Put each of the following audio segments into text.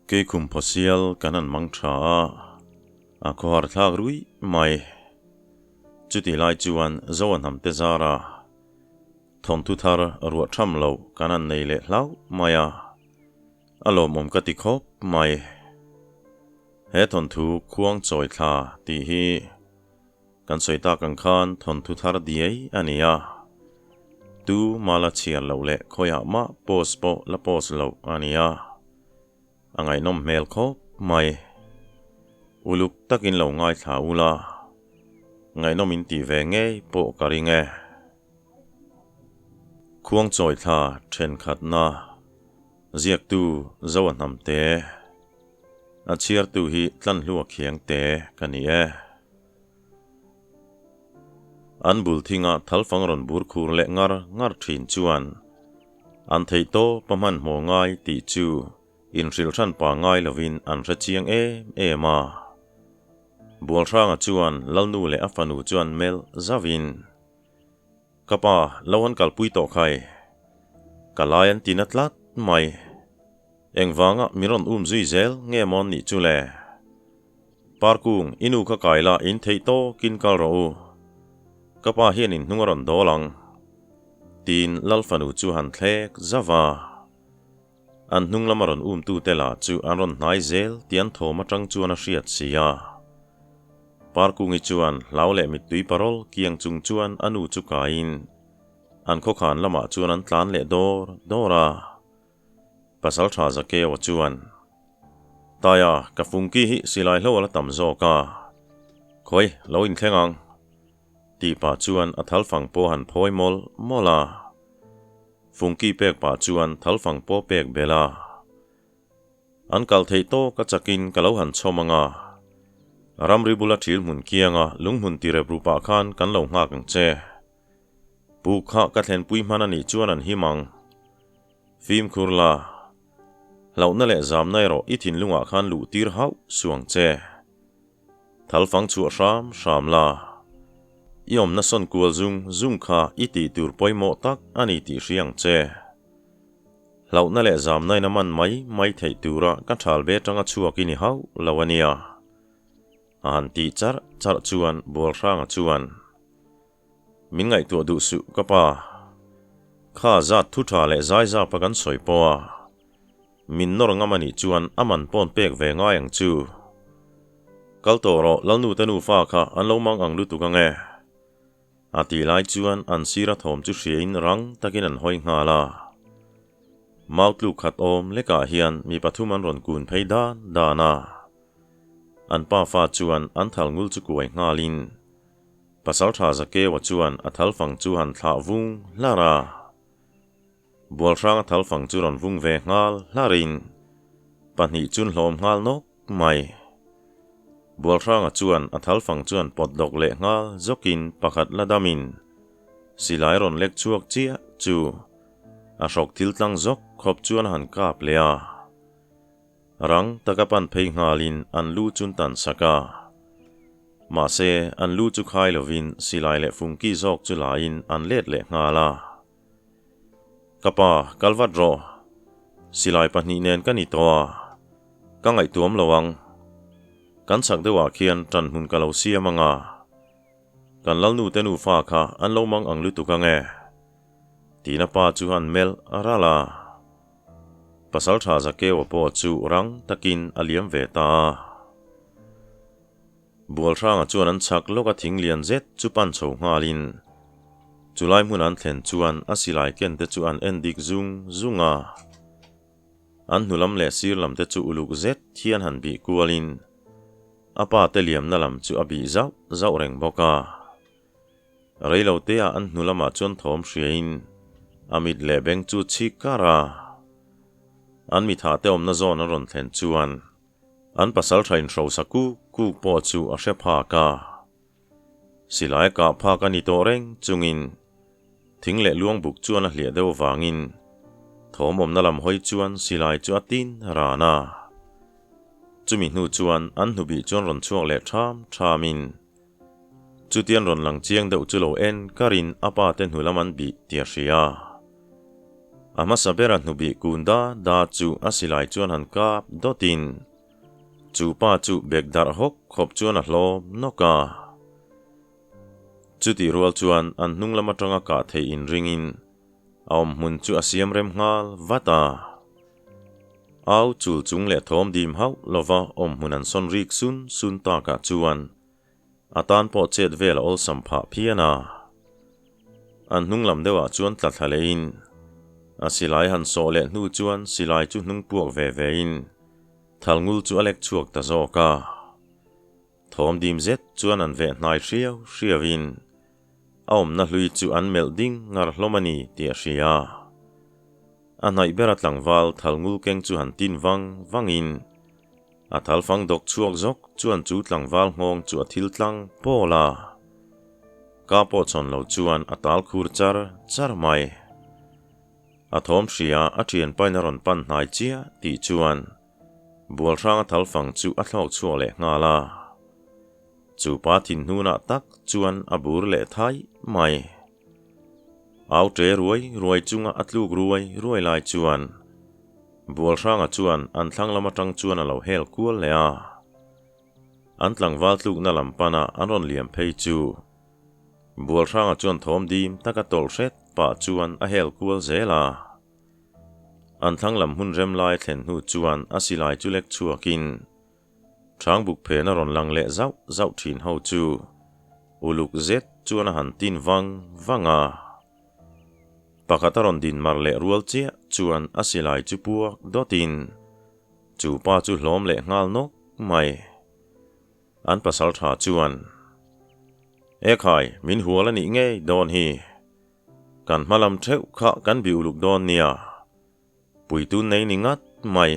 Keikhum phawsial kan han mang tha a, a khawhar thlak ruih mai. Chutih lai chuan Zoa hnamte zara thawnthu thar ruah tham loh kan han nei leh hlauh mai a, a lawmawm ka ti khawp mai. He thawnthu khuang chawi thla tih hi Kan sawi tak ang khan thawnthu thar diai a ni a, tu mah la chhiar loh leh khawiah mah post pawh la post loh a ni a, a ngaihnawm hmel khawp mai. Uluk takin lo ngaithla ula, ngaihnawm in tih ve ngei pawh ka ring e. Khuang chawi thla thenkhatna ziaktu Zoa Hnamte, a chhiartu hi Tlanhlua Khiangte ka ni e. An bul thinga thalfang rawn bur khur leh ngar ngar thin chuan an theih tawp a hmanhmawh ngai tih chu inhrilh hran pa ngai lovin an hre chiang em em a. Bualhranga chuan Lalnu leh a fanu chuan melh zauhin, Ka pa, lo han kalpui tawh khai. Ka lai an ti na tlat mai. Engvanga min rawn um zui zel nge mawn nih chu le? Parkung, i nu kha kai la in theih tawkin kal rawh u. Ka pa hian in hnung a rawn dawl ang. Tiin Lal fanu chu han thlek zauh a. An hnung lama rawn umtute lah chu an rawn hnai zel tih an thawm atang chuan a hriat si a. Parkungi chuan hlau leh mittui parawl kiang chung chuan a nu chu kaiin an khawkhan lamah chuan an tlan leh dawr dawr a. Pasal tha Zakeo chuan, Taia, ka fungki hi silai hlo a la tam zawk a, khawi lo inthleng ang, tih pah chuan a thalfang pawh han phawi mawlh mawlh a. Fungki pek pah chuan thalfang pawh pek belh a. An kal theih tawk a chakin ka lo han chhawm ang a, ramri bula thil hmun kianga lunghmun tirep ru pah khan kan lo nghak ang che. Puk kha ka thlenpui hman a nih chuan an him ang. Fimkhur la, hlauhna leh zamna erawh i thinlungah khan luh tir hauh suang che. Thalfang chhuah hram hram la, i awmna sawn kual zung zung kha i tih tur pawimawh tak a ni tih hria ang che. Hlauhna leh zamna in a man mai mai theih tura ka thal ve atanga chhuak i ni hauh lo a nia. A han tih charh charh chuan Bualhranga chuan, Min ngaihtuah duh suh ka pa. Kha zat thu tha leh zai zap a kan sawi pawh a, min nawr ngam a nih chuan a man pawn pek ve ngai ang chu. Kal tawh rawh Lalnu te nufa kha an lo mang ang lutuk ang e. A tih lai chuan an sira thawm chu hriain rang takin an hawi nghal a. Mau tluk khat awm lekah hian mi pathum an rawn kun phei dan dan a. An pafa chuan an thal ngul chu kuai nghalin Pasalṭha Zakewa chuan a thalfang chu han thlah vung hlar a. Bualhranga thalfang chu rawn vung ve nghal hlarin pahnih chun hlawm nghal nawk mai. Bualhranga chuan a thalfang chuan pawt dawk leh nghal zawkin pakhat la damin silai rawn lek chhuak chiah chu a hrawk thil tlang zawk khawp chuan a han kap leh a. Rang taka pan phei nghalin an lu chun tan sak a. Mahse, an lu chu khai lovin silai leh fungki zawk chu laiin an let leh nghal a. Ka pa, kal vat rawh. Silai pahnih nen ka ni tawh a, ka ngaihtuam lo ang. Kan chak deuhah khian ṭan hmun ka lo siam ang a. Kan lalnu te nufa kha an lo mang ang lutuk ang e. Tiin a pa chu han melh a ral a. Pasalṭha Zakeua pawh chu rang takin a liam ve ta a. Bualhranga chuan an chhak lawk a thing lian zet chu pan chho nghalin chulai hmun an thlen chuan a silai ken te chu an en dik zung zung a. An hnu lam leh sir lam te chu uluk zet hian han bih kualin a pa te liamna lam chu a bih zauh zauh reng bawk a. Reilotea an hnu lamah chuan thawm hriain a mit leh beng chu chhik kar a. An mitha te awmna zawn an rawn thlen chuan An pasal tha inhrosa kuk kuk pawh chu a hre phak a. Silai a kah phak a ni tawh reng chungin thing leh luang buk chuan a hliah deuh avangin thawm awmna lam hawi chuan silai chu a tin ran a. Chumi hnu chuan an hnubih chuan rawn chhuak leh ṭham ṭhamin chutian rawn lang chiang deuh chu lo en karin a pa te hnu lam an bih tih a hria. A hmasa bera hnubih kun da da chu a silai chuan han kap dawtin chu pa chu bek darh hawk khawp chuan a hlawm nawk a. Chutih rual chuan an hnung lam atanga kah theih inringin a awm hmun chu a siam rem nghal vat a. Au chul chung leh thawm dim hauh lova awm hmun an sawn rik sun sun takah chuan a tan pawh chet vel a awlsam phah phian a. An hnung lam deuhah chuan tla thla lehin a silai han sawh leh hnu chuan silai chu hnung puak ve vein thalngul chu a lek chhuak ta zawk a. Thawm dim zet chuan an veh hnai hriau hriauin a awmna hlui chu an melh ding ngar hlawm a ni tih a hria. A hnaih bera tlangval thal ngul keng chu han tin vang vangin a thal fang dawk chhuak zawk chuan chu tlangval nghawng chu a thil tlang pawl a. Ka pawh chhawn lo chuan a tal khur char char mai. A thawm hria a thianpain a rawn pan hnai chiah tih chuan Bualhranga thal fang chu a thlawk chhuak leh nghal a. Chu pa thin hnunah tak chuan a bur leh thai mai. Au ṭe ruai ruai chunga a tluk ruai ruai lai chuan Bualhranga chuan an thlang lam aṭang chuan a lo hel kual leh a. An tlangval tlukna lam pana an rawn liam phei chu Bualhranga chuan thawm dim taka tawlh hret pah chuan a hel kual zel a. An thlang lam hun rem lai thlen hnu chuan a silai chu lek chhuakin Ṭhangbuk phen a rawn lang leh zauh zauh ṭhin ho chu uluk zet chuan a han tin vang vang a. Pakhat a rawn din mar leh rual chiah chuan a silai chu puak dawtin chu pa chu hlawm leh nghal nawk mai. An pasal ṭha chuan, Ekhai, min hual a nih ngei dawn hi. Kan hma lam theuh kha kan bih uluk dawn nia, puitu nei ni ngat mai,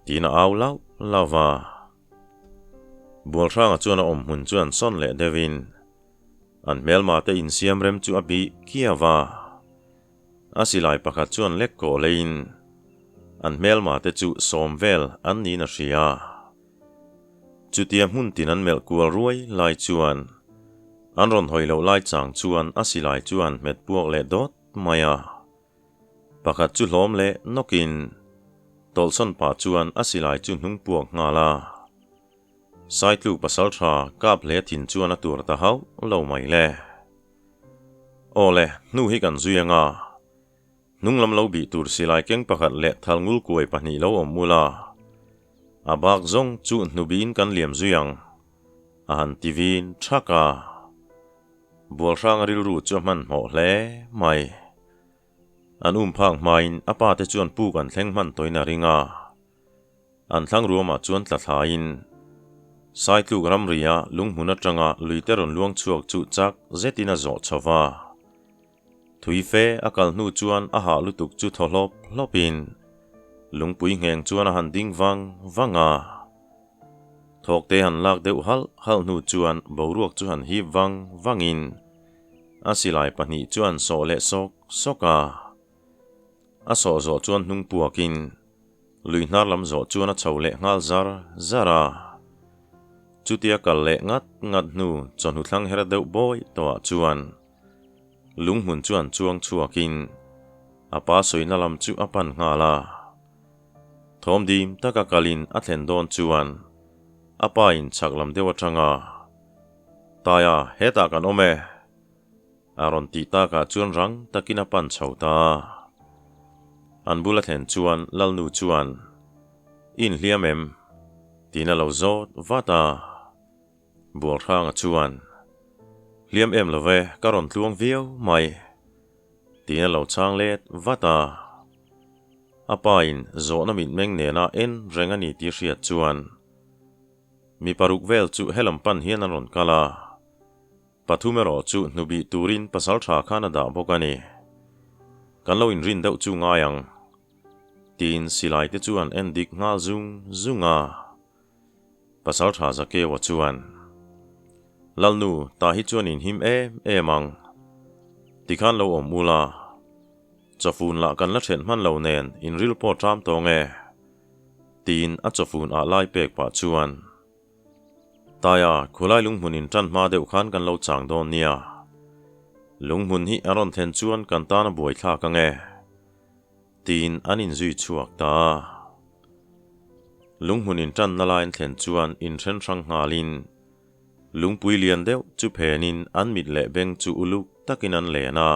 tiin a au lauh lauh va. Bualhranga chuan a awm hmun chu an sawn leh deuhin an hmelma te insiam rem chu a bih kiau va. A silai pakhat chuan lek kawh leiin an hmelma te chu sawm vel an niin a hria. Chutia hmun tin an melh kual ruai lai chuan an rawn hawi loh lai chang chuan a silai chu an hmet puak leh dawt mai a. Pakhat chu hlawm leh nawkin tawlhsawn pah chuan a silai chu hnung puak nghal a. Saitluk pasal tha kap hle thin chuan a tur ta hauh lo mai le. Aw le, hnu hi kan zui anga. Hnung lam lo bih tur silai keng pakhat leh thal ngul kuai pahnih lo awm mul a, a bak zawng chu hnubiin kan liam zui ang, a han ti vin thak a. Bualhranga rilru chu a hmanhmawh hle mai. An um phak hmain a pa te chuan puk an thleng hman tawhin a ring a. An thlang ruamah chuan tla thlaiin Saitluk ramria lunghmun atanga luite rawn luang chhuak chu chak zetin a zawh chho va. Thui fe a kal hnu chuan a hah lutuk chu thaw hlawp hlawpin lungpui ngheng chuan a han ding vang vang a. Thawkte han lak deuh halh halh hnu chuan boruak chu han hip vang vangin a silai pahnih chu an sawh leh sawk sawk a. A sawh zawh chuan hnung puakin lui hnar lam zawh chuan a chho leh nghal zar zar a. Chutia kal leh ngat ngat hnu chawhnu thlang her deuh bawi tawhah chuan Lunghmun chuan chuang chhuakin a pa sawina lam chu a pan nghal a. Thawm dim taka kalin a thlen dawn chuan a pa in chhak lam deuh atanga, Taia, hetah kan awm e! a rawn tih takah chuan rang takin a pan chho ta. An bula thlen chuan Lalnu chuan, I inhliam em? tiin a lo zawt vat a. Bualhranga chuan, Hliam em lo ve, ka rawn tluang viau mai, tiin a lo chhang let vat a. A pain zawhna mitmeng nena en reng a ni tih hriat chuan mi paruk vel chu helam pan hian an rawn kal a. Pathum erawh chu hnubih turin pasal tha khan a dah bawk a ni. Kan lo inrin deuh chu ngai ang, tiin silai te chu an en dik nghal zung zung a. Pasal tha Zakewa chuan, Lalnu, tah hi chuan in him em em ang. Tikhan lo awm ula, chawfun lah kan la then hman lo nen in ril pawh ṭam tawng e, tiin a chawfun ah lai pek pah chuan, Taia, khulai lunghmun in ṭan hma deuh khan kan lo chang dawn nia. Lunghmun hi a rawn thlen chuan kan tan a buaithlak ang e. Tiin an inzui chhuak ta a. Lunghmun inṭanna lai an thlen chuan inhren hrang nghalin lungpui lian deuh chu phenin an mit leh beng chu uluk takin an len a.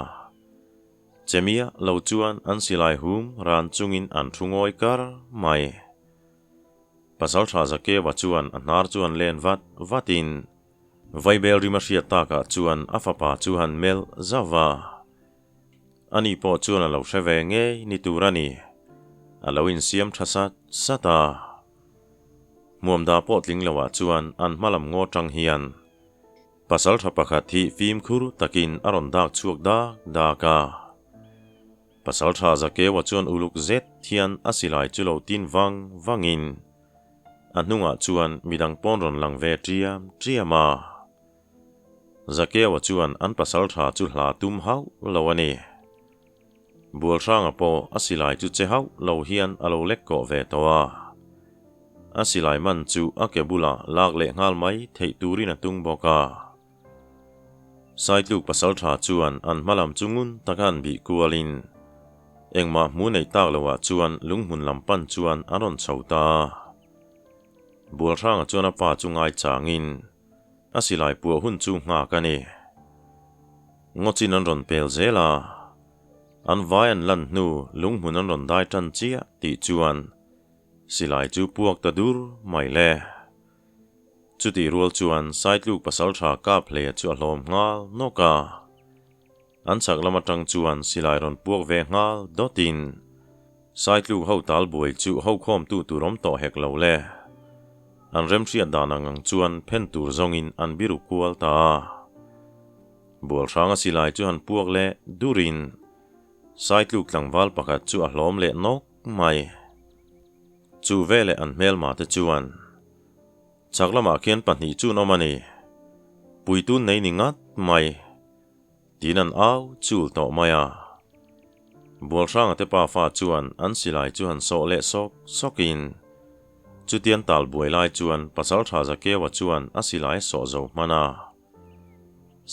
Chemia lo chuan an silai hum ran chungin an thu ngawi kar mai. Pasalṭha Zakewa chuan a hnar chu an len vat vatin Vaibel rima hriat takah chuan a fapa chu han melh zauh va. Ani pawh chuan a lo hre ve ngei ni tur a ni. A lo insiam tha sat sat a. Hmuamda pawh tling loah chuan an hma lam ngaw tang hian pasaltha pakhat hi fimkhur takin a rawn dak chhuak dak dak a. Pasaltha Zakewa chuan uluk zet hian a silai chu lo tin vang vangin a hnungah chuan midang pawn rawn lang ve ṭiam ṭiam a. Zakewa chuan an pasalṭha chu hla tum hauh lo a ni. Bualhranga pawh a silai chu che hauh lo hian a lo lek kawh ve tawh a. A silai man chu a ke bulah lak leh nghal mai theih turin a tung bawk a. Saitluk pasalṭha chuan an hma lam chu ngun taka an bih kualin engmah hmu nei tak loah chuan lunghmun lam pan chuan an rawn chho ta a. Bualhranga chuan a pa chu ngaichangin A silai puah hun chu nghak a ni. Ngawchin an rawn pel zel a, an vai an lan hnu lunghmun an rawn dai tan chiah tih chuan silai chu puak ta dur mai le. Chutih rual chuan Saitluk pasaltha kap hleia chu a hlawm nghal nawk a. An chak lam atang chuan silai rawn puak ve nghal dawtin Saitluk ho tal buai chu ho khawmtu tur awm tawh hek lo le. An remhriat dan ang ang chuan phen tur zawngin an biru kual ta a. Bualhranga silai chu han puak leh durin Saitluk tlangval pakhat chu a hlawm leh nawk mai. Chu veleh an hmelma te chuan chak lamah khian pahnih chu an awm a ni. Puitun nei ni ngat mai. Tiin an au chul tawh mai a. Bualhranga te pafa chuan an silai chu han sawh leh sawk sawkin chutian tal buai lai chuan Pasaltha Zakewa chuan a silai a sawh zo hman a.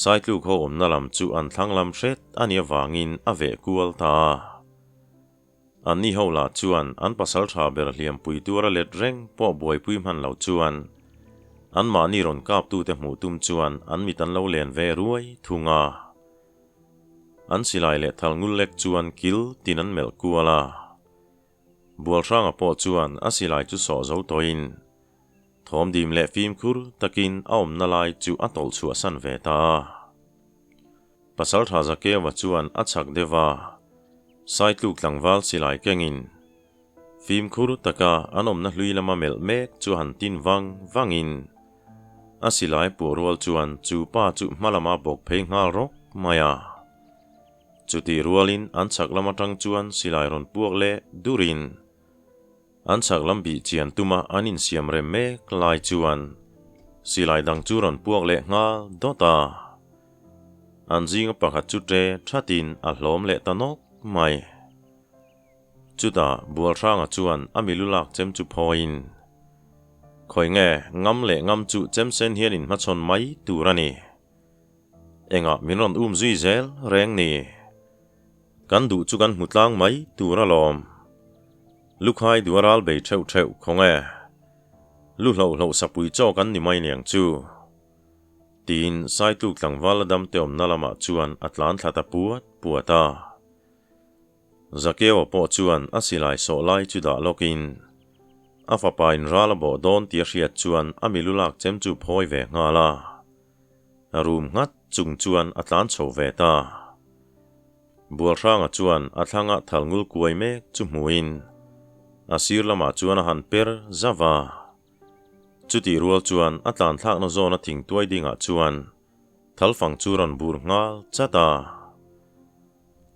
Saitluk ho awmna lam chu an thlang lam hret a nih avangin a veh kual ta a. Anni ho lah chuan an pasaltha ber hliampui tuara let reng pawh buaipui hman lo chuan anmahni rawn kaptute hmuh tum chuan an mit an lo len ve ruai thung a. An silai leh thal ngul lek chuan kil tin an melh kual a. Bualhranga pawh chuan a silai chu sawh zo tawhin thawmdim leh fimkhur takin a awmna lai chu a tawlh chhuahsan ve ta a. Pasaltha Zakewa chuan a chhak deuh a, Saitluk tlangval silai kengin fimkhur taka an awmna hlui lama melh mek chu han tin vang vangin a silai puah rual chuan chu pa chu hma lama bawk phei nghal rawk mai a. Chutih rualin an chhak lam atang chuan silai rawn puak leh durin An chhak lam bih chian tuma an insiam rem mek lai chuan silai dang chu rawn puak leh nghal dawt a. An zinga pakhat chu ṭe ṭhatin a hlawm leh ta nawk mai. Chutah Bualhranga chuan a milu lak chem chu phawiin, Khawi nge ngam leh ngam chu chem sen hian inhmachhawn mai tur a ni. Engah min rawn um zui zel reng ni. Kan duh chu kan hmu tlang mai tur alawm. Lukhai duh a ral bei theuh theuh khawng e. Lu hloh hloh sapui chaw kan ni mai niang chu. Tiin Saitluk tlangval a damte awmna lamah chuan a tlan thla ta puat puat a. Zakewa pawh chuan a silai sawh lai chu dah lawkin a fapa in ral a bawh dawn tih a hriat chuan a milu lak chem chu phawi ve nghal a. A rum nghat chung chuan a tlan chho ve ta. Bualhranga chuan a thlangah thal ngul kuai mek chu hmuin a sir lamah chuan a han per zauh a. Chutih rual chuan a tlan thlakna zawna thing tuai dingah chuan thalfang chu rawn bur nghal chat a.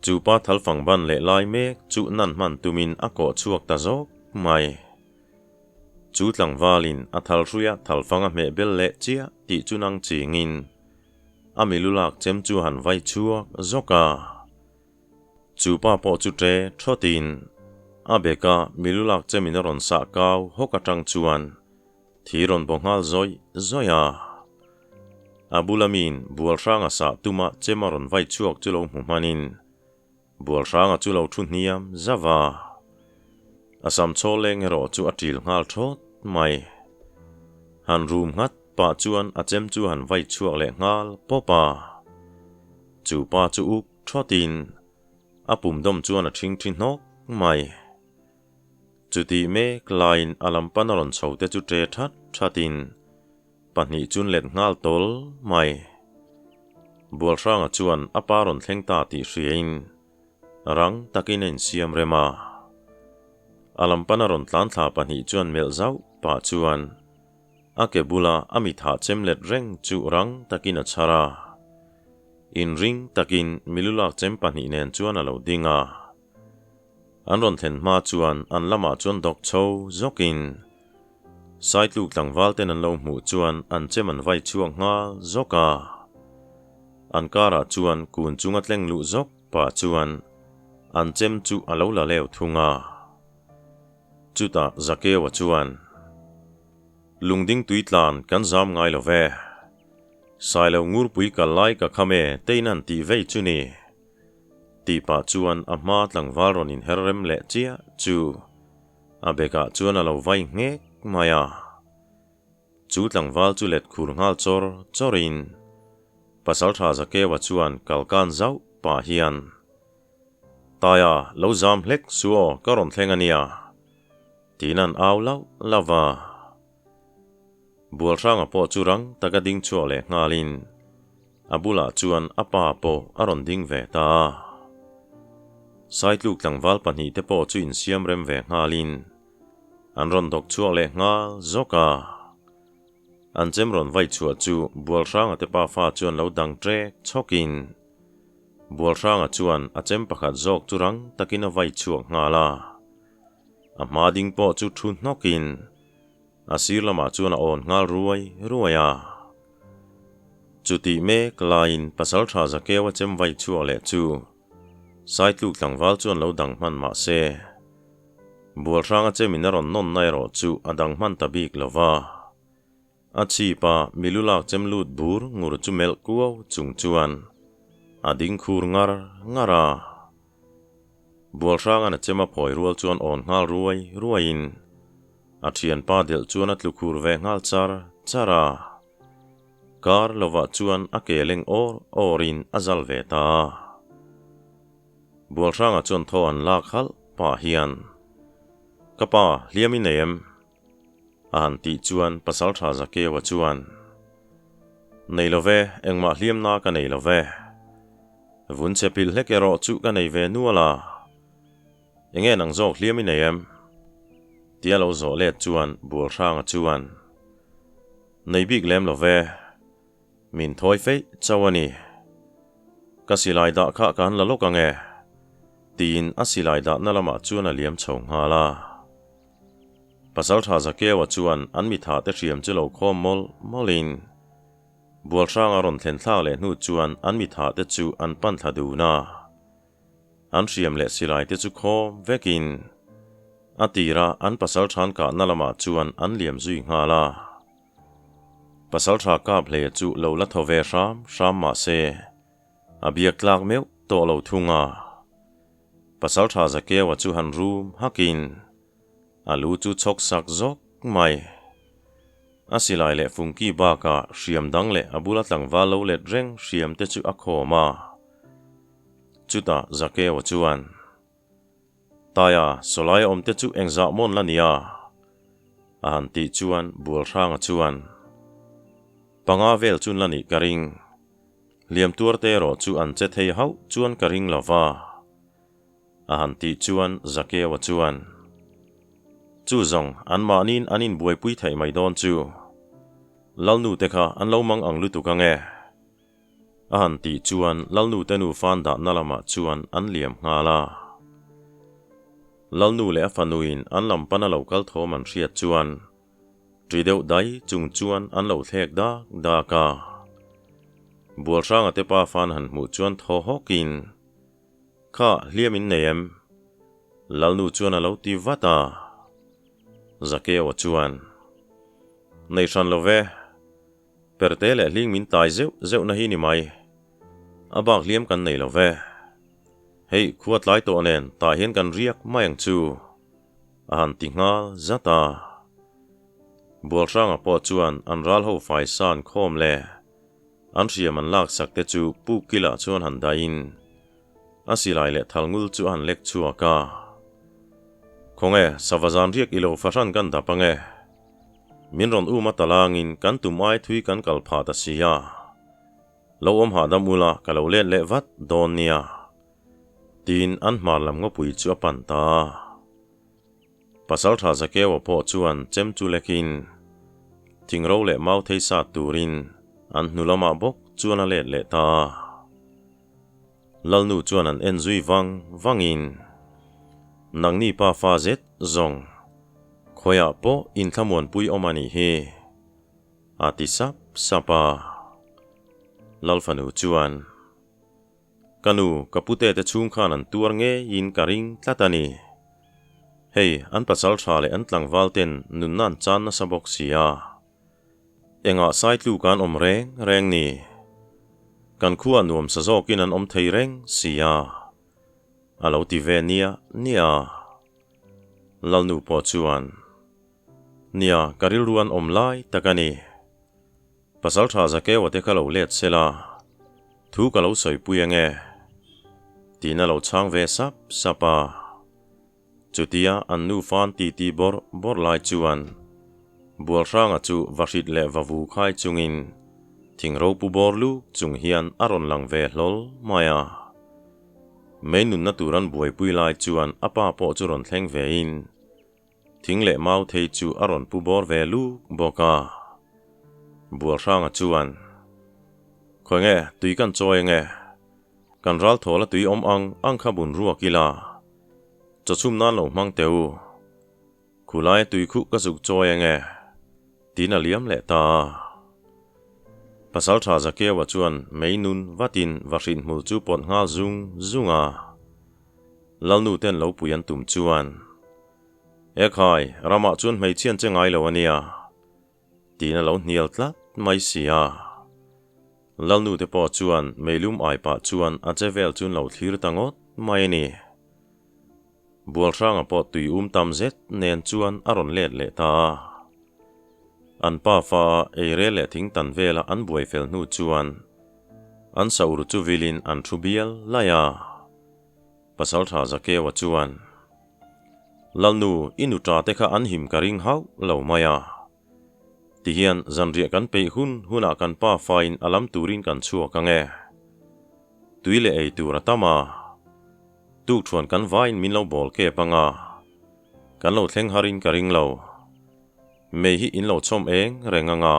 Chu pa thalfang ban leh lai mek chu nan hman tumin a kawh chhuak ta zawk mai. Chu tlangvalin a thal hruia thalfang a hmeh bel leh chiah tih chu nang chingin a milu lak chem chu han vai chhuak zawk a. Chu pa pawh chu ṭe ṭhawtin a beka milu lak chemin a rawn sah kau hawk aṭang chuan thi rawn baw nghal zawih zawih a. A bula miin Bualhranga sah tuma chem a rawn vai chhuak chu lo hmu hmanin. Bualhranga chu lo thu hniam zauh a, a sam chaw leng erawh chu a ṭil nghal ṭhawt mai. Han rum nghat pah chuan a chem chu han vai chhuak leh nghal pawp a. Chu pa chu uk ṭhawtin a pum dawm chuan a ṭhing ṭhi hnawk mai. Chutih mek laiin a lam pan a rawn chho te chu ṭe ṭhat ṭhatin pahnih chun let nghal tawl mai. Bualhranga chuan a pa rawn thleng ta tih hriain rang takin a insiam rem a. A lam pana rawn tlan thla pahnih chuan melh zauh pah chuan a ke bula a mithah chem let reng chu rang takin a chhar a. Inring takin milulak chem pahnih nen chuan a lo ding a. An rawn thlen hma chuan an lamah chuan dawk chho zawkin Saitluk tlangval ten an lo hmuh chuan an chem an vai chhuak nghal zawk a. An karah chuan kun chunga tleng luh zawk pah chuan an chem chu a lo la leu thung a. Chutah Zakeua chuan, Lungding tui tlan kan zam ngai lo ve. Sailo ngurpui kal lai ka kham e tein an tih vei chu ni. Tih pah chuan a hma tlangval rawn inher rem leh chiah chu a bekah chuan a lo vai nghek mai a. Chu tlangval chu let khur nghal chawr chawrin Pasaltha Zakewa chuan kalkan zauh pah hian, Taia, lo zam hlek su aw, ka rawn thleng a nia, tiin an au lauh lauh va. Bualhranga pawh chu rang taka ding chhuak leh nghalin a bulah chuan a pa pawh a rawn ding ve ta a. Saitluk tlangval pahnihte pawh chu insiam rem ve nghalin an rawn dawk chhuak leh nghal zawk a. An chem rawn vai chhuah chu Bualhranga te pafa chuan lo dang ṭek chhawkin Bualhranga chuan a chem pakhat zawk chu rang takin a vai chhuak nghal a. A hma ding pawh chu thu hnawkin a sir lamah chuan a awn nghal ruai ruai a. Chutih mek laiin Pasalṭha Zakeua chem vai chhuak leh chu Saitluk tlangval chuan lo dang hman mah se, Bualhranga chemin a rawn nawn na erawh chu a dang hman ta bik lo va. A chhip a milu lak chem lut bur ngur chu melh kuau chung chuan a ding khur ngar ngar a. Bualhranga'n a chem a phawi rual chuan awn nghal ruai ruaiin a thianpa delh chuan a tlu khur ve nghal char char a. Kar lovah chuan a ke leng awr awrin a zal ve ta a. Bualhranga chuan thaw an lak halh pah hian, Ka pa, hliam i nei em? A han tih chuan Pasalṭha Zakeua chuan, Nei lo ve, engmah hliamna ka nei lo ve. Vun che pilh hlek erawh chu ka nei ve nual a. Enge nang zawk hliam i nei em? Tia lo zawh let chuan Bualhranga chuan, Nei bik lem lo ve. Min thawi feih chauh a ni. Ka silai dah kha ka han la lawk ang e, tiin a silai dahna lamah chuan a liam chho nghal a. Pasalṭha Zakeua chuan an mitha te hriam chu lo khawm mawlh mawlhin Bualhranga rawn thlen thlak leh hnu chuan an mitha te chu an pan thla dun a. An hriam leh silai te chu khawm vekin a tira an pasalṭhan kahna lamah chuan an liam zui nghal a. Pasalṭha kap hle chu lo la thaw ve hram hram mah se, a biak tlak meuh tawh lo thung a. Pasalṭha Zakeua chu han rum hakin a lu chu chhawk sak zawk mai. A silai leh fungki bakah hriam dang leh a bula tlangval lo let reng hriam te chu a khawm a. Chutah Zakeua chuan, Taia, sawlai awm te chu engzah mawn la nia? A han tih chuan Bualhranga chuan, Panga vel chun la nih ka ring. Hliam tuar te erawh chu an che thei hauh chuan ka ring lo va. A han tih chuan Zakeua chuan, Chu zawng, anmahniin an inbuaipui theih mai dawn chu. Lalnu te kha an lo mang ang lutuk ang e. A han tih chuan Lalnu te nu fan dahna lamah chuan an liam nghal a. Lalnu leh a fanuin an lam pana lo kal thawm an hriat chuan ṭi deuh dai chung chuan an lo thlek dak dak a. Bualhranga te pa fan han hmuh chuan thaw hawkin, Kha, hliam in nei em? Lalnu chuan a lo ti vat a. Zakeua chuan, Nei hran lo ve. Perte leh hling min tai zeuh zeuhna hi ni mai. A bak hliam kan nei lo ve. Hei, khua tlai tawh nen tah hian kan riak mai ang chu, a han ti nghal zat a. Bualhranga pawh chuan an ral ho fai san khawm le an hriam an lak sak te chu puk kilah chuan han dahin a silai leh thalngul chu a han lek chhuak a. Khawnge, sava zan riak i lo fahran kan dap ange. Min rawn um a talangin kan tum ai thui kan kal phah ta si a. Lo awm hahdam ula ka lo let leh vat dawn nia. Tiin an hmar lam ngawpui chu a pan ta a. Pasaltha Zakewa pawh chuan chem chu lekin thingro leh mau thei sat turin an hnu lamah bawk chuan a let leh ta a. Lalnu chuan an en zui vang vangin, Nangni pa fa zet zawng, khawiah pawh inthlamuanpui awm a nih hi, a ti sap sap a. Lalfanu chuan, Ka nu, ka pute te chhung khan an tuar ngeiin ka ring tlat a ni. Hei, an pasal tha leh an tlangval ten nunna an chan nasa bawk si a. Engah saitlu kan awm reng reng ni? Kan khuaa nuam sa zawkin an awm thei reng si a, a lo ti ve nia nia. Lalnu pawh chuan, Nia, ka rilru an awm lai tak a ni. Pasal tha Zakewa te kha lo let se la, thu ka lo sawipui ange, tiin a lo chhang ve sap sap a. Chutia an nufa an titi bawrh bawrh lai chuan Bualhranga chu vahrit leh vavu khai chungin thing ropu bawr luk chung hian a rawn lang ve hlawl mai a. Mei nunna tur an buaipui lai chuan a pa pawh chu rawn thleng vein thing leh mau thei chu a rawn pu bawr ve luk bawk a. Bualhranga chuan, Khawi nge tui kan chawi ange? Kan ral thawl a tui awm ang ang kha bun ruak ila, chaw chhum nan lo hmang teh u. Khulai tui khuh ka zuk chawi ange, tiin a liam leh ta a. Pasaltha Zakewa chuan mei nun vatin vahrin hmul chu pawt nghal zung zung a. Lalnu ten lo pui an tum chuan, Ekhai, ramah chuan hmeichhian che ngai lo ania. Tiin a lo hnial tlat mai si a. Lalnu te pawh chuan meilum ai pah chuan a che vel chu an lo thlir ta ngawt mai a ni. Bualhranga pawh tui um tam zet nen chuan a rawn let leh ta a. An pa fa a eirel leh thing tan vela an buai fel hnu chuan an saur chu vilin an thu bial laih a. Pasaltha Zakewa chuan, Lalnu, i nuṭa te kha an him ka ring hauh lo mai a. Tihian zanriah kan peih hun hunah kan pa fain a lam turin kan chhuak ang e. Tui leh ei tur a tam a. Tukṭhuan kan vaiin min lo bawl kep ang a. Kan lo thleng harin ka ring lo. Mei hi in lo chhawm eng reng ang a.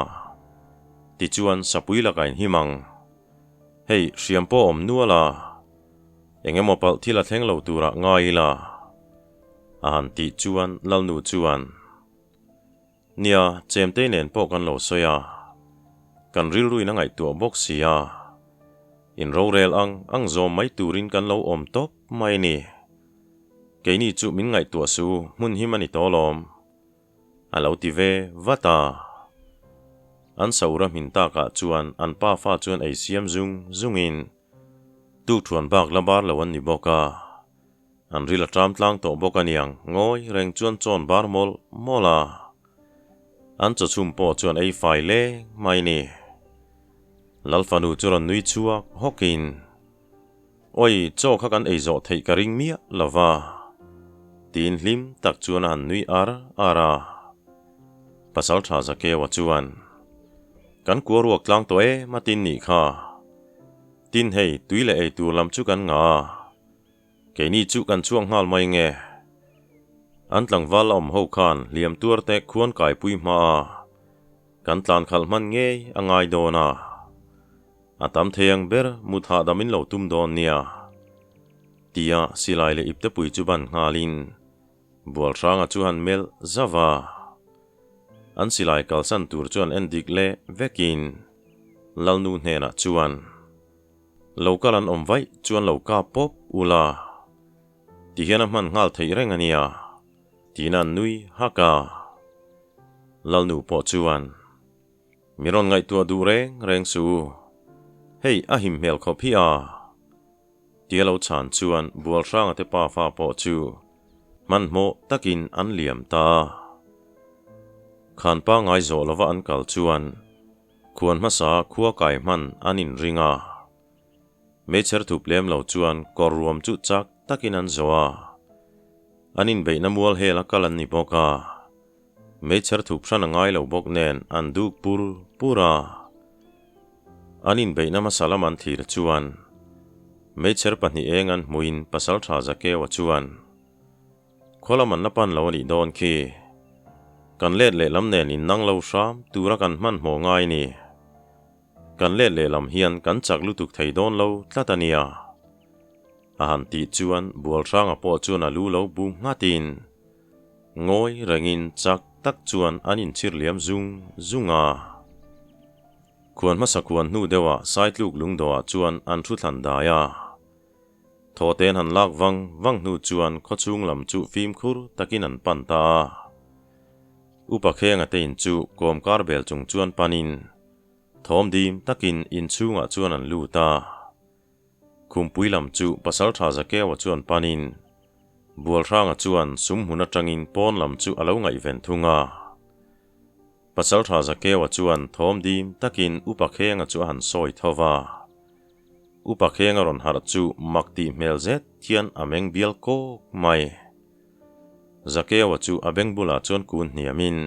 Tichuan sapui lakah in him ang. Hei, hriam pawh awm nual a. Eng emaw palh thil a thleng lo turah ngai ila? A han tih chuan Lalnu chuan, Nia, chemtei nen pawh kan lo sawi a, kan rilruin a ngaihtuah bawk si a, in rorel ang ang zawm mai turin kan lo awm tawp mai a ni. Keini chu min ngaihtuah su hmun him a ni tawh alawm. A lo ti ve vat a. An saura hmin takah chuan an pafa chuan ei siam zung zungin Tukṭhuan bak la bar lo an ni bawk a, an ril a ṭam tlang tawh bawk a niang ngawi reng chuan chawn bar mawlh mawlh a, an chawchhum pawh chuan ei fai leng mai ni. Lalfanu chu rawn nui chhuak hawkin, Awi, chaw kha kan ei zawh theih ka ring miah lo va, tiin hlim tak chuan a han nui ar ar a. Pasalṭha Zakewa chuan, Kan kua ruak tlang tawh em a tin nih kha. Tin hei, tui leh ei tur lam chu kan ngah a, keini chu kan chhuak nghal mai nge. An tlangval la awm ho khan hliam tuar te khuan kaipui hma a, kan tlan khalh hman ngei a ngai dawn a. A tam thei ang ber mut hahdam in lo tum dawn nia. Tia silai leh iptepui chu ban nghalin Bualhranga chu han melh zauh a. An silai kalsan tur chuan en dik leh vekin Lalnu hnenah chuan, Lo kal an awm vaih chuan lo kap pawp ula, ti hian a hman nghal theih reng a nia, tiin an nui hak a. Lalnu pawh chuan, Mi rawn ngaihtuah duh reng reng su, hei a him hmel khawp hi a. Tia lo chhan chuan Bualhranga te pafa pawh chu hmanhmawh takin an liam ta a. Khan pangngai zawh lova an kal chuan khuan hmasa khua kai hman an inring a. Meichher thup lem lo chuan kawr ruam chu chak takin an zawh a. An inbeihna mual hel a kal an ni bawk a. Meichher thup hran a ngai lo bawk nen an duk pur pur a. An inbeihna hmasa lam an thlir chuan meichher pahnih eng an hmuin Pasaltha Zakewa chuan, Khaw lam an la pan lo a nih dawn khi. Kan let lehlam nen innang lo hram tura kan hmanhmawh ngai ni. Kan let lehlam hian kan chak lutuk thei dawn lo tlat a nia. A han tih chuan Bualhranga pawh chuan a lu lo bu nghatin ngawi rengin chak tak chuan an inchhir liam zung zung a. Khuan hmasa khuan hnu deuhah Saitluk lungdawhah chuan an thu thlan dai a. Thawhten han lak vang vang hnu chuan khawchhung lam chu fimkhur takin an pan ta a. Upa Khenga te in chu kawmkar bel chung chuan panin thawm dim takin inchhungah chuan an lut a. Khumpui lam chu Pasaltha Zakewa chuan panin Bualhranga chuan sumhmun atangin pawn lam chu a lo ngaihven thung a. Pasaltha Zakewa chuan thawm dim takin Upa Khenga chu a han sawi tho va. Upa Khenga rawn harh chu mak tih hmel zet hian a meng bial kawk mai. Zakewa chu a beng bulah chuan kun hniamin,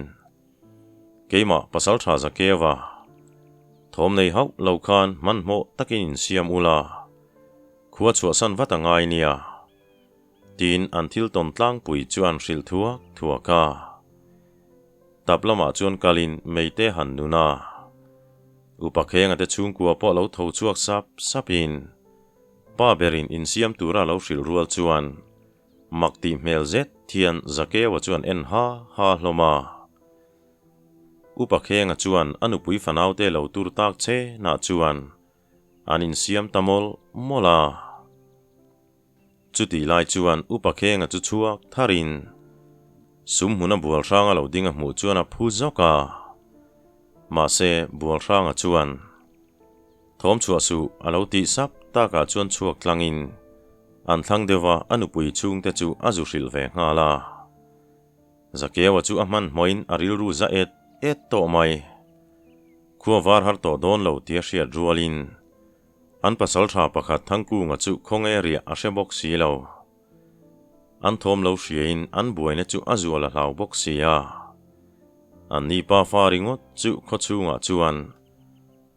Keimah Pasaltha Zakewa, thawm nei hauh lo khan hmanhmawh takin insiam ula, khua chhuahsan vat a ngai nia. Tiin an thil tawn tlangpui chu an hrilh thuak thuak a. Tap lamah chuan kalin Meite han nun a. Upa Khenga te chhungkua pawh lo tho chhuak sap sapin pa berin insiam tura lo hrilh rual chuan mak tih hmel zet hian Zakewa chuan en ha ha hlawm a. Upa Khenga chuan a nupui fanaute lo tur tak che nah chuan an insiam ta mawlh mawlh a. Chutih lai chuan Upa Khenga chu chhuak tharin sumhmuna Bualhranga lo ding a hmuh chuan a phu zawk a. Mahse, Bualhranga chuan, Thawm chhuah suh, a lo tih sap takah chuan chhuak tlangin an thlang deuh a, a nupui chhungte chu a zu hrilh ve nghal a. Zakewa chu a hmanhmawhin a rilru za et et tawh mai. Khua var har tawh dawn lo tia hriat rualin An pasaltha pakhat Thangkunga chu khawnge riah a hre bawk si lo. An thawm lo hriain an buaina chu a zual a hlau bawk si a. An ni pa fa ringawt chu khawchhungah chuan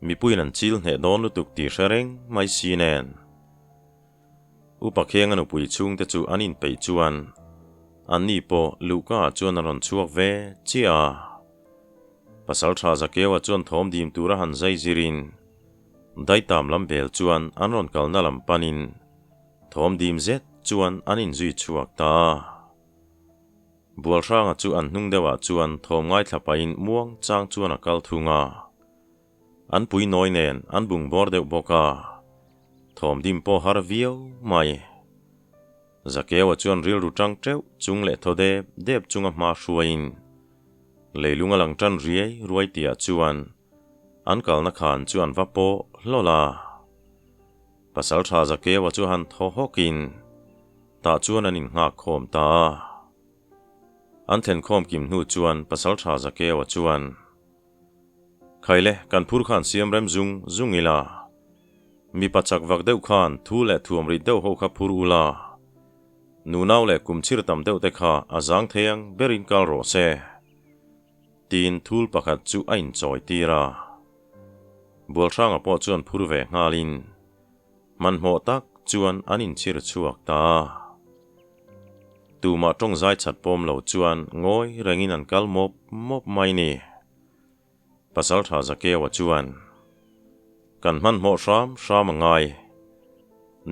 mipuiin an chil hneh dawn lutuk tih hre reng mai si nen. Upa Khenga nupui chhungte chu an inpeih chuan an ni pawh luhkaah chuan a rawn chhuak ve chiah a. Pasaltha Zakewa chuan thawm dim tura han zai zirin Daitam lam bel chuan an rawn kalna lam panin thawm dim zet chuan an inzui chhuak ta a. Bualhranga chu an hnung deuhah chuan thawm ngaithla pahin muang chang chuan a kal thung a. An pui nawi nen an bung bawr deuh bawk a, thawm dim pawh har viau mai. Zakewa chuan rilru tang teuh chung leh thaw dep dep chunga hma hruaiin leilung a lang tan riai ruai tihah chuan An kalna khan chu an va pawh hlawlh a. Pasal tha Zakewa chu han thaw hawkin tah chuan an innghak khawm ta a. An thlen khawm kim hnu chuan Pasal tha Zakewa chuan, Khaile, kan phur khan siam rem zung zung ila. Mipa chak vak deuh khan thu leh thuam rit deuh ho kha phur ula. Nunau leh kum chhir tam deuh te kha a zang thei ang berin kal rawh se. Tiin thul pakhat chu a inchawi tir a. Bualhranga pawh chuan phur ve nghalin hmanhmawh tak chuan an inchhir chhuak ta a. Tumah tawng zai chat pawm lo chuan ngawi rengin an kal mawp mawp mai ni. Pasaltha Zakewa chuan, Kan hmanhmawh hram hram a ngai.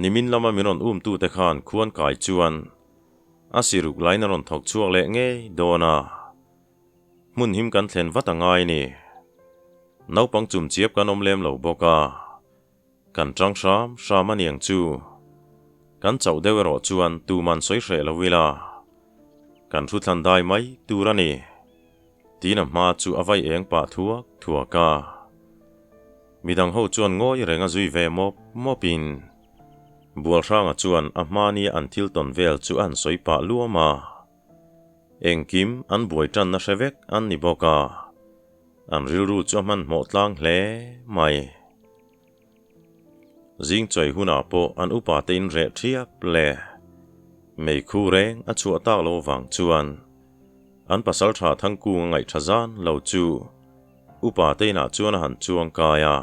Nimin lama min rawn umtute khan khuan kai chuan a siruk lain a rawn thawk chhuak leh ngei dawn a. Hmun him kan thlen vat a ngai ni. Naupang chum chiap kan awm lem lo bawk a, kan tang hram hram a niang chu. Kan chauh deuh erawh chuan tuman sawi hreh lo ila, kan thu thlan dai mai tur a ni. Tiin a hma chu a vai eng pah thuak thuak a. Midang ho chuan ngawi reng a zui ve mawp mawpin. Bualhranga chuan a hmania an thil tawn vel chu a han sawi pah luam a. Engkim an buai tanna hre vek an ni bawk a, an rilru chu a hmanhmawh tlang hle mai. Zing chawi hunah pawh an upa te in reh thiap le. Meikhu reng a chhuah tak lo vang chuan an pasal tha Thangkung a ngaih tha zan lo chu upa te inah chuan a han chuang kai a.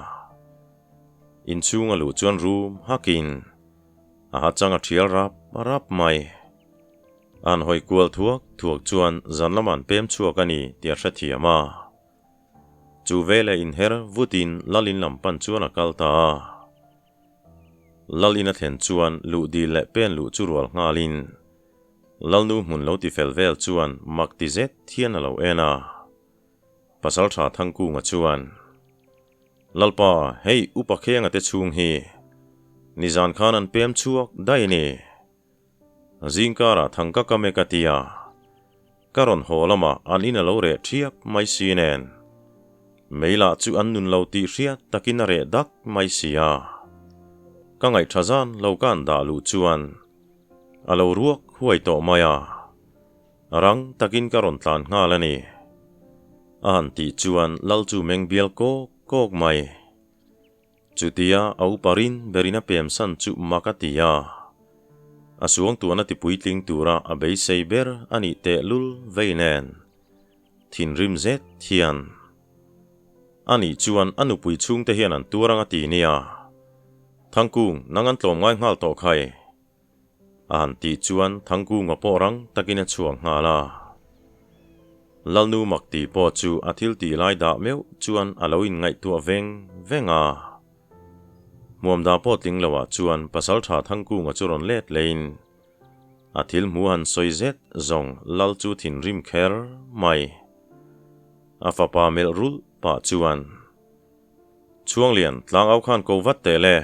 Inchhung a luh chuan rum hakin a ha chang a thial rap rap mai. An hawi kual thuak thuak chuan zan lamah an pem chhuak a ni tih a hrethiam a. Chu veleh inher vutin Lalin lam pan chuan a kal ta a. Lalin a thlen chuan luh dil leh pen luh chu rual nghalin Lalnu hmun lo ti fel vel chuan mak ti zet hian a lo en a. Pasaltha Thangkunga chuan, Lalpa, hei Upa Khenga te chhung hi nizan khan an pem chhuak daih a ni. Zingkarah thang ka kam e ka ti a, ka rawn haw lamah an in a lo reh thiap mai si nen. Mei lah chu an nun lo tih hriat takin a reh dak mai si a. Ka ngaihtha zan lo ka an dah luh chuan a lo ruak huai tawh mai a, rang takin ka rawn tlan nghal a ni. A han tih chuan lal chu meng bial kawk kawk mai. Chutia a upa rin berin a pem san chu mak a ti a, a suangtuahna tipuitling tura a beisei ber a nih tehlul vei nen thinrim zet hian a nih chuan a nupui chhungte hian an tuar ang a ti nia, Thangkung nang an tlawm ngai nghal tawh khai. A han tih chuan Thangkunga pawh rang takin a chhuak nghal a. Lalnu Makti pawh chu a thil tih lai dah meuh chuan a lo inngaihtuah veng veng a. Hmuamda pawh tling loah chuan Pasaltha Thangkunga chu rawn let lehin a thil hmu han sawi zet zawng Lal chu thinrim kher mai. A fapa melh rulh pah chuan, Chhuanglian, tlangau khan ko vat teh le.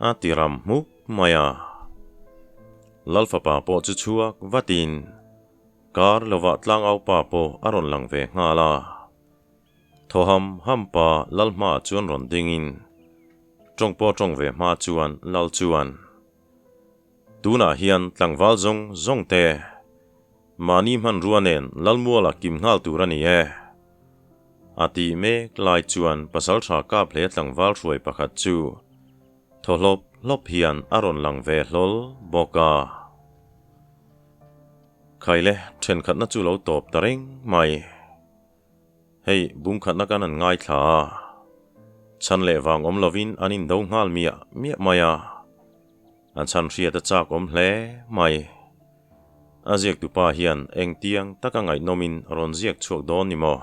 A ti ram hmuk mai a. Lal fapa pawh chu chhuak vatin kar lovah tlangau pa pawh a rawn lang ve nghal a. Thaw ham ham pa Lal hmaah chuan rawn dingin tawng pawh tawng ve hma chuan Lal chuan, Tunah hian tlangval zawng zawng te mahni hmanrua nen Lalmuala kim nghal tur a ni e. A tih mek lai chuan pasaltha kap hle tlangval hruai pakhat chu thaw hlawp hlawp hian a rawn lang ve hlawl bawk a. Khaile thenkhatna chu lo tawp ta reng mai. Hei bungkhatna kan an ngaithla a, chhan leh vang awm lovin an indo nghal miah miah mai a. An chhan hriat a chak awm hle mai. A ziaktupa hian engtiang taka ngaihnawmin rawn ziak chhuak dawn ni maw?